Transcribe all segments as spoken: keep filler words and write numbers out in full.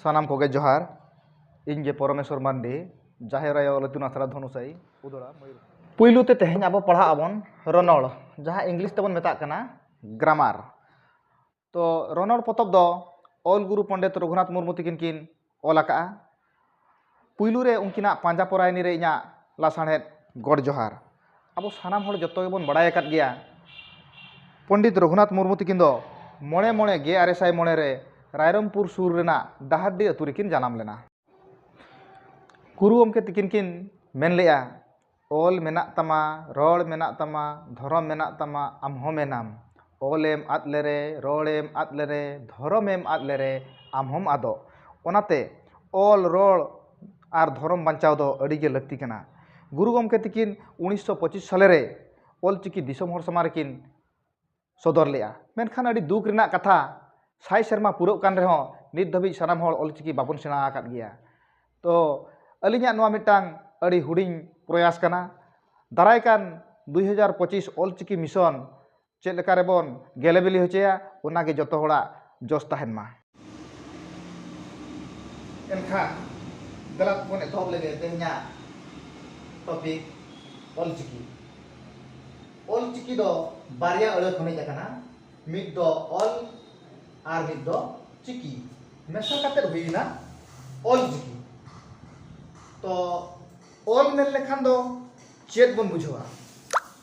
ᱥᱟᱱᱟᱢ ᱠᱚᱜᱮ ᱡᱚᱦᱟᱨ᱾ ᱤᱧ ᱜᱮ ᱯᱚᱨᱚᱢᱮᱥᱣᱚᱨ ᱢᱟᱱᱰᱤ, ᱡᱟᱦᱮᱨ ᱟᱭᱳ ᱚᱞ ᱤᱛᱩᱱ ᱟᱥᱲᱟ ᱫᱷᱚᱱᱩᱥᱟᱹᱭ, ᱩᱫᱚᱲᱟ, ᱢᱚᱭᱩᱨᱵᱷᱚᱸᱡᱽ᱾ ᱯᱩᱭᱞᱩ ᱛᱮ ᱛᱮᱦᱮᱧ ᱟᱵᱚ ᱯᱟᱲᱦᱟᱜ ᱟᱵᱚᱱ ᱨᱚᱱᱚᱲ, ᱡᱟᱦᱟᱸ ᱤᱝᱞᱤᱥ ᱛᱮᱵᱚᱱ ᱢᱮᱛᱟᱜ ᱠᱟᱱᱟ ᱜᱨᱟᱢᱟᱨ᱾ ᱛᱚ ᱨᱚᱱᱚᱲ ᱯᱚᱛᱚᱵ ᱫᱚ ᱚᱞ ᱜᱩᱨᱩ ᱯᱚᱱᱰᱤᱛ ᱨᱚᱜᱷᱩᱱᱟᱛᱷ ᱢᱩᱨᱢᱩ ᱛᱤᱠᱤᱱ ᱠᱤᱱ ᱚᱞ ᱟᱠᱟᱫᱼᱟ᱾ ᱯᱩᱭᱞᱩ ᱨᱮ ᱩᱱᱠᱤᱱᱟᱜ ᱯᱟᱸᱡᱟ ᱯᱚᱨᱟᱭᱱᱤ ᱨᱮ ᱤᱧᱟᱹᱜ ᱞᱟᱥᱟᱬᱦᱮᱫ ᱜᱚᱰ ᱡᱚᱦᱟᱨ᱾ ᱟᱵᱚ ᱥᱟᱱᱟᱢ ᱦᱚᱲ ᱡᱚᱛᱚ ᱜᱮᱵᱚᱱ ᱵᱟᱲᱟᱭ ᱟᱠᱟᱫ ᱜᱮᱭᱟ, ᱯᱚᱱᱰᱤᱛ ᱨᱚᱜᱷᱩᱱᱟᱛᱷ ᱢᱩᱨᱢᱩ ᱛᱤᱠᱤᱱ ᱫᱚ ᱢᱚᱬᱮ ᱢᱚᱬᱮ ᱜᱮ ᱟᱨᱮ ᱥᱟᱭ ᱢᱚᱬᱮ ᱨᱮ ᱨᱟᱭᱨᱚᱝᱯᱩᱨ ᱥᱩᱨ ᱨᱮᱱᱟᱜ ᱰᱟᱦᱟᱨᱰᱤ ᱟᱹᱛᱩ ᱨᱮᱠᱤᱱ ᱡᱟᱱᱟᱢ ᱞᱮᱱᱟ᱾ ᱜᱩᱨᱩ ᱜᱚᱢᱠᱮ ᱛᱤᱠᱤᱱ ᱠᱤᱱ ᱢᱮᱱ ᱞᱮᱫᱼᱟ, "ᱚᱞ ᱢᱮᱱᱟᱜ ᱛᱟᱢᱟ, ᱨᱚᱲ ᱢᱮᱱᱟᱜ ᱛᱟᱢᱟ, ᱫᱷᱚᱨᱚᱢ ᱢᱮᱱᱟᱜ ᱛᱟᱢᱟ, ᱟᱢ ᱦᱚᱸ ᱢᱮᱱᱟᱢ᱾ ᱚᱞᱮᱢ ᱟᱫ ᱞᱮᱨᱮ, ᱨᱚᱲᱮᱢ ᱟᱫ ᱞᱮᱨᱮ, ᱫᱷᱚᱨᱚᱢᱮᱢ ᱟᱫ ᱞᱮᱨᱮ, ᱟᱢ ᱦᱚᱸᱢ ᱟᱫᱚᱜ᱾" ᱚᱱᱟᱛᱮ ᱚᱞ, ᱨᱚᱲ ᱟᱨ ᱫᱷᱚᱨᱚᱢ ᱵᱟᱧᱪᱟᱣ ᱫᱚ ᱟᱹᱰᱤ ᱜᱮ ᱞᱟᱹᱠᱛᱤ ᱠᱟᱱᱟ᱾ ᱜᱩᱨᱩ ᱜᱚᱢᱠᱮ ᱛᱤᱠᱤᱱ ᱩᱱᱤᱥᱥᱚ ᱯᱚᱸᱪᱤᱥ ᱥᱟᱞᱮ ᱨᱮ ᱚᱞᱪᱤᱠᱤ ᱫᱤᱥᱚᱢ ᱦᱚᱲ ᱥᱟᱢᱟᱝ ᱨᱮᱠᱤᱱ ᱥᱚᱫᱚᱨ ᱞᱮᱫᱼᱟ᱾ ᱢᱮᱱᱠᱷᱟᱱ ᱟᱹᱰᱤ ᱫᱩᱠ ᱨᱮᱱᱟᱜ ᱠᱟᱛᱷᱟ, ᱥᱟᱭ ᱥᱮᱨᱢᱟ ᱯᱩᱨᱟᱹᱜ ᱠᱟᱱ ᱨᱮᱦᱚᱸ ᱱᱤᱛ ᱫᱷᱟᱹᱵᱤᱡ ᱥᱟᱱᱟᱢ ᱦᱚᱲ ᱚᱞᱪᱤᱠᱤ ᱵᱟᱵᱚᱱ ᱥᱮᱬᱟ ᱟᱠᱟᱫ ᱜᱮᱭᱟ᱾ ᱛᱚ ᱟᱹᱞᱤᱧᱟᱜ ᱱᱚᱣᱟ ᱢᱤᱫᱴᱟᱝ ᱟᱹᱰᱤ ᱦᱩᱰᱤᱧ ᱯᱨᱚᱭᱟᱥ ᱠᱟᱱᱟ᱾ ᱫᱟᱨᱟᱭ ᱠᱟᱱ ᱫᱩᱭ ᱦᱟᱡᱟᱨ ᱯᱚᱸᱪᱤᱥ ᱚᱞᱪᱤᱠᱤ ᱢᱤᱥᱚᱱ ᱪᱮᱫ ᱞᱮᱠᱟ ᱨᱮᱵᱚᱱ ᱜᱮᱞᱮ ᱵᱤᱞᱤ ᱦᱚᱪᱚᱭᱟ, ᱚᱱᱟᱜᱮ ᱡᱚᱛᱚ ᱦᱚᱲᱟᱜ ᱡᱚᱥ ᱛᱟᱦᱮᱱ ᱢᱟ᱾ ᱮᱱᱠᱷᱟᱱ ᱫᱮᱞᱟ ᱵᱚᱱ ᱮᱛᱚᱦᱚᱵ ᱞᱮᱜᱮ ᱛᱮᱦᱮᱧᱟᱜ ᱴᱚᱯᱤᱠ, ᱚᱞᱪᱤᱠᱤ᱾ ᱚᱞᱪᱤᱠᱤ ᱫᱚ ᱵᱟᱨᱭᱟ ᱟᱹᱲᱟᱹ ᱠᱷᱚᱱ ᱦᱮᱡ ᱟᱠᱟᱱᱟ, ᱢᱤᱫ ᱫᱚ ᱚᱞ ᱟᱨ ᱢᱤᱫ ᱫᱚ ᱪᱤᱠᱤ, ᱢᱮᱥᱟ ᱠᱟᱛᱮ ᱦᱩᱭᱮᱱᱟ ᱚᱞᱪᱤᱠᱤ᱾ ᱛᱚ ᱚᱞ ᱢᱮᱱ ᱞᱮᱠᱷᱟᱱ ᱫᱚ ᱪᱮᱫ ᱵᱚᱱ ᱵᱩᱡᱷᱟᱹᱣᱟ?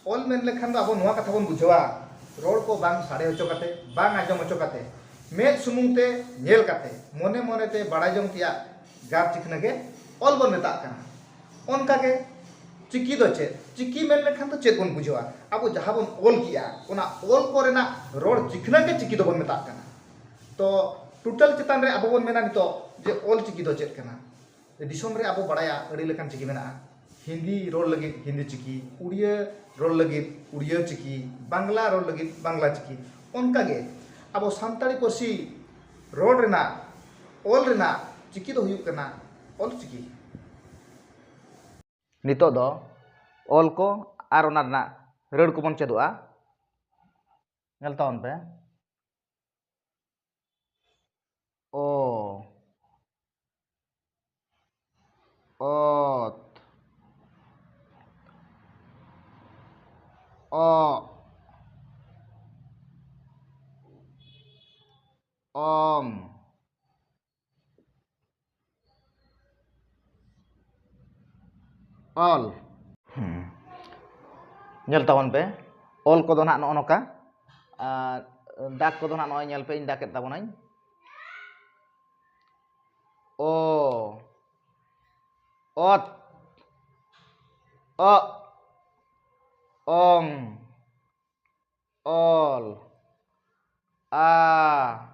ᱚᱞ ᱢᱮᱱ ᱞᱮᱠᱷᱟᱱ ᱫᱚ ᱟᱵᱚ ᱱᱚᱣᱟ ᱠᱟᱛᱷᱟ ᱵᱚᱱ ᱵᱩᱡᱷᱟᱹᱣᱟ, ᱨᱚᱲ ᱠᱚ ᱵᱟᱝ ᱥᱟᱰᱮ ᱦᱚᱪᱚ ᱠᱟᱛᱮ, ᱵᱟᱝ ᱟᱸᱡᱚᱢ ᱦᱚᱪᱚ ᱠᱟᱛᱮ, ᱢᱮᱫ ᱥᱩᱢᱩᱝ ᱛᱮ ᱧᱮᱞ ᱠᱟᱛᱮ, ᱢᱚᱱᱮ ᱢᱚᱱᱮ ᱛᱮ ᱵᱟᱲᱟᱭ ᱡᱚᱝ ᱛᱮᱭᱟᱜ ᱜᱟᱨ ᱪᱤᱠᱷᱱᱟᱹ ᱜᱮ ᱚᱞ ᱵᱚᱱ ᱢᱮᱛᱟᱜ ᱠᱟᱱᱟ᱾ ᱚᱱᱠᱟ ᱜᱮ ᱪᱤᱠᱤ ᱫᱚ ᱪᱮᱫ? ᱪᱤᱠᱤ ᱢᱮᱱ ᱞᱮᱠᱷᱟᱱ ᱫᱚ ᱪᱮᱫ ᱵᱚᱱ ᱵᱩᱡᱷᱟᱹᱣᱟ? ᱟᱵᱚ ᱡᱟᱦᱟᱸ ᱵᱚᱱ ᱚᱞ ᱠᱮᱜᱼᱟ, ᱚᱱᱟ ᱚᱞ ᱠᱚᱨᱮᱱᱟᱜ ᱨᱚᱲ ᱪᱤᱠᱷᱱᱟᱹ ᱜᱮ ᱪᱤᱠᱤ ᱫᱚᱵᱚᱱ ᱢᱮᱛᱟᱜ ᱠᱟᱱᱟ᱾ ᱛᱚ ᱴᱳᱴᱟᱞ ᱪᱮᱛᱟᱱ ᱨᱮ ᱟᱵᱚ ᱵᱚᱱ ᱢᱮᱱᱟ ᱱᱤᱛᱚᱜ ᱡᱮ ᱚᱞ ᱪᱤᱠᱤ ᱫᱚ ᱪᱮᱫ ᱠᱟᱱᱟ? ᱫᱤᱥᱚᱢ ᱨᱮ ᱟᱵᱚ ᱵᱟᱲᱟᱭᱟ ᱟᱹᱰᱤ ᱞᱮᱠᱟᱱ ᱪᱤᱠᱤ ᱢᱮᱱᱟᱜᱼᱟ᱾ ᱦᱤᱱᱫᱤ ᱨᱚᱲ ᱞᱟᱹᱜᱤᱫ ᱦᱤᱱᱫᱤ ᱪᱤᱠᱤ, ᱩᱲᱤᱭᱟᱹ ᱨᱚᱲ ᱞᱟᱹᱜᱤᱫ ᱩᱲᱤᱭᱟᱹ ᱪᱤᱠᱤ, ᱵᱟᱝᱞᱟ ᱨᱚᱲ ᱞᱟᱹᱜᱤᱫ ᱵᱟᱝᱞᱟ ᱪᱤᱠᱤ᱾ ᱚᱱᱠᱟᱜᱮ ᱟᱵᱚ ᱥᱟᱱᱛᱟᱲᱤ ᱯᱟᱹᱨᱥᱤ ᱨᱚᱲ ᱨᱮᱱᱟᱜ, ᱚᱞ ᱨᱮᱱᱟᱜ ᱪᱤᱠᱤ ᱫᱚ ᱦᱩᱭᱩᱜ ᱠᱟᱱᱟ ᱚᱞ ᱪᱤᱠᱤ᱾ ᱱᱤᱛᱚᱜ ᱫᱚ ᱚᱞ ᱠᱚ ᱟᱨ ᱚᱱᱟ ᱨᱮᱱᱟᱜ ᱨᱟᱹᱲ ᱠᱚᱵᱚᱱ ᱪᱮᱫᱚᱜᱼᱟ᱾ ᱧᱮᱞ ᱛᱟᱵᱚᱱ ᱯᱮ᱾ ᱚ, ᱚᱜ, ᱚᱝ, ᱚᱞ᱾ ᱦᱩᱸ᱾ ᱧᱮᱞ ᱛᱟᱵᱚᱱ ᱯᱮ, ᱚᱞ ᱠᱚᱫᱚ ᱱᱟᱦᱟᱜ ᱱᱚᱜᱼᱚ ᱱᱚᱝᱠᱟ, ᱟᱨ ᱰᱟᱠ ᱠᱚᱫᱚ ᱱᱟᱦᱟᱜ ᱱᱚᱜᱼᱚᱭ ᱧᱮᱞ ᱯᱮ, ᱤᱧ ᱰᱟᱠᱮᱫ ᱛᱟᱵᱚᱱᱟᱹᱧ᱾ ᱚ, ᱚᱛ, ᱚᱜ, ᱚᱝ, ᱚᱞ, ᱟ,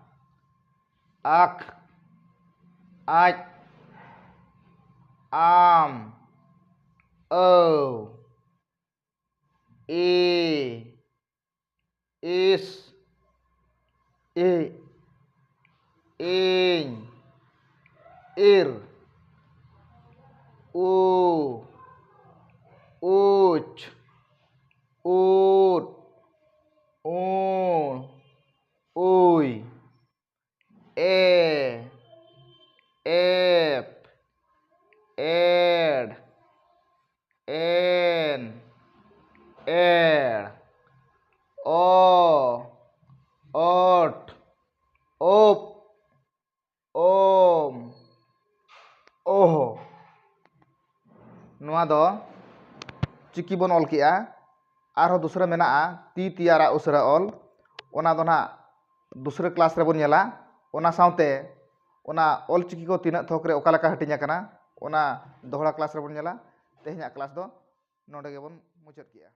ᱟᱠ, ᱟᱡ, ᱟᱢ, ᱟᱹᱣ, ᱤ, ᱤᱥ, ᱤ, ᱤᱧ, ᱤᱨ, ᱩ, ᱩᱪ, ᱩᱫ, ᱩ, ᱩᱭ, ᱮ, ᱮᱯ, ᱮᱰ, ᱮᱱ, ᱮᱲ, ᱚ, ᱚᱴ, ᱳᱯ, ᱳᱢ, ᱳᱦ᱾ ᱱᱚᱣᱟ ᱫᱚ ᱪᱤᱠᱤ ᱵᱚᱱ ᱚᱞ ᱠᱮᱜᱼᱟ᱾ ᱟᱨᱦᱚᱸ ᱫᱩᱥᱨᱟᱹ ᱢᱮᱱᱟᱜᱼᱟ, ᱛᱤ ᱛᱮᱭᱟᱨᱟᱜ ᱩᱥᱟᱹᱨᱟ ᱚᱞ, ᱚᱱᱟ ᱫᱚ ᱱᱟᱦᱟᱜ ᱫᱩᱥᱨᱟᱹ ᱠᱞᱟᱥ ᱨᱮᱵᱚᱱ ᱧᱮᱞᱟ᱾ ᱚᱱᱟ ᱥᱟᱶᱛᱮ ᱚᱱᱟ ᱚᱞ ᱪᱤᱠᱤ ᱠᱚ ᱛᱤᱱᱟᱹᱜ ᱛᱷᱚᱠ ᱨᱮ ᱚᱠᱟ ᱞᱮᱠᱟ ᱦᱟᱹᱴᱤᱧ ᱟᱠᱟᱱᱟ, ᱚᱱᱟ ᱫᱚᱦᱲᱟ ᱠᱞᱟᱥ ᱨᱮᱵᱚᱱ ᱧᱮᱞᱟ᱾ ᱛᱮᱦᱮᱧᱟᱜ ᱠᱞᱟᱥ ᱫᱚ ᱱᱚᱰᱮ ᱜᱮᱵᱚᱱ ᱢᱩᱪᱟᱹᱫ ᱠᱮᱜᱼᱟ᱾